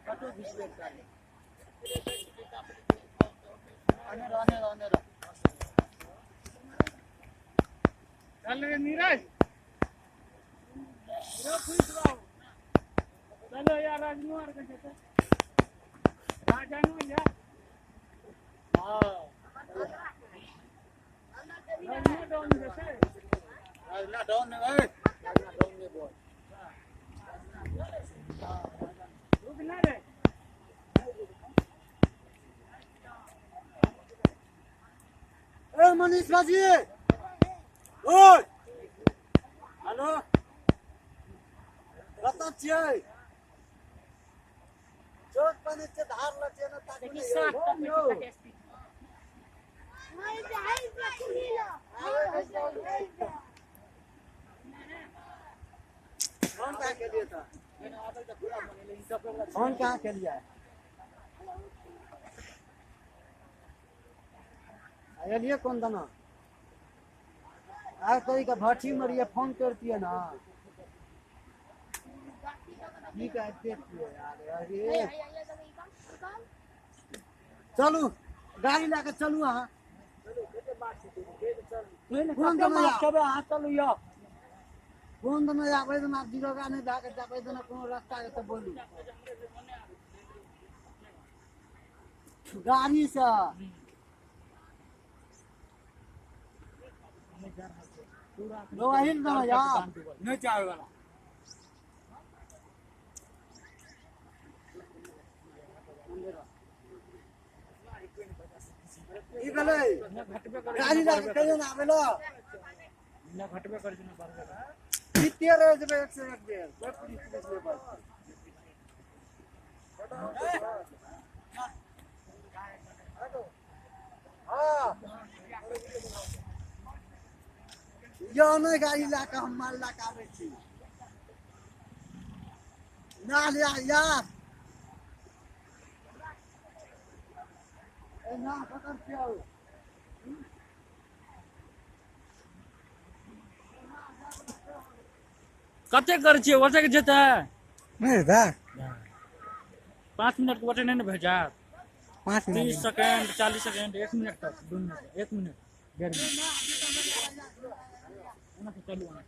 Photo घिचबै आने रहो, आने रहो, आने रहो। चल रे नीरज, चलो यार, राजनू आर के जेतै, राजानू यार। हाँ। राजनू डाउन जेतै। राजना डाउन नहीं है, राजना डाउन नहीं बोल। रुक ना रे। ए मनीष बाजी, ओए हेलो, कतऽ छियै? चौक पर छै, धार लग छै ने, ताकू देखी ने सात यौ। तक यौ। फोन कहाँ के लिए था? फोन कहाँ के लिए? एलिए कोन दना आइ तोरी के भट्ठी में रहिए, फोन करतिए ना। की कहते छियै यार? अरे चलू, गाड़ी लए कऽ चलू अहाँ। कोन दना खेबै अहाँ? चलू यौ। कोन दना आबै दना जिरोगा नहि भए कऽ जाबै दना, कोनो रास्ता के तऽ बोलू। गाड़ी से लोहिल दना यार। नहीं चाहे वाला। की भेलै? गाड़ी लए कऽ कहियो ने आबै लए। ना घटबे करै छै ना बढ़बे करै। जीते रहि जेबै एक से एक बेर, कोइ पुलिस पुलिस नहि बजतै। हँ यौ, नहि, गाड़ी लए कऽ हम माल लए कऽ आबै छी ना यार। ए ना पकड़ छियौ। कते करै छियै? ओतेक जेतै? नहि दादा। 5 मिनट के ओते नहि ने भेजत। 5 30 मिनट, सेकेंड, 40 सेकेंड, 1 मिनट तक, 2 मिनट, 1 मिनट, 1.5 मिनट। ओना के चलू अहाँ।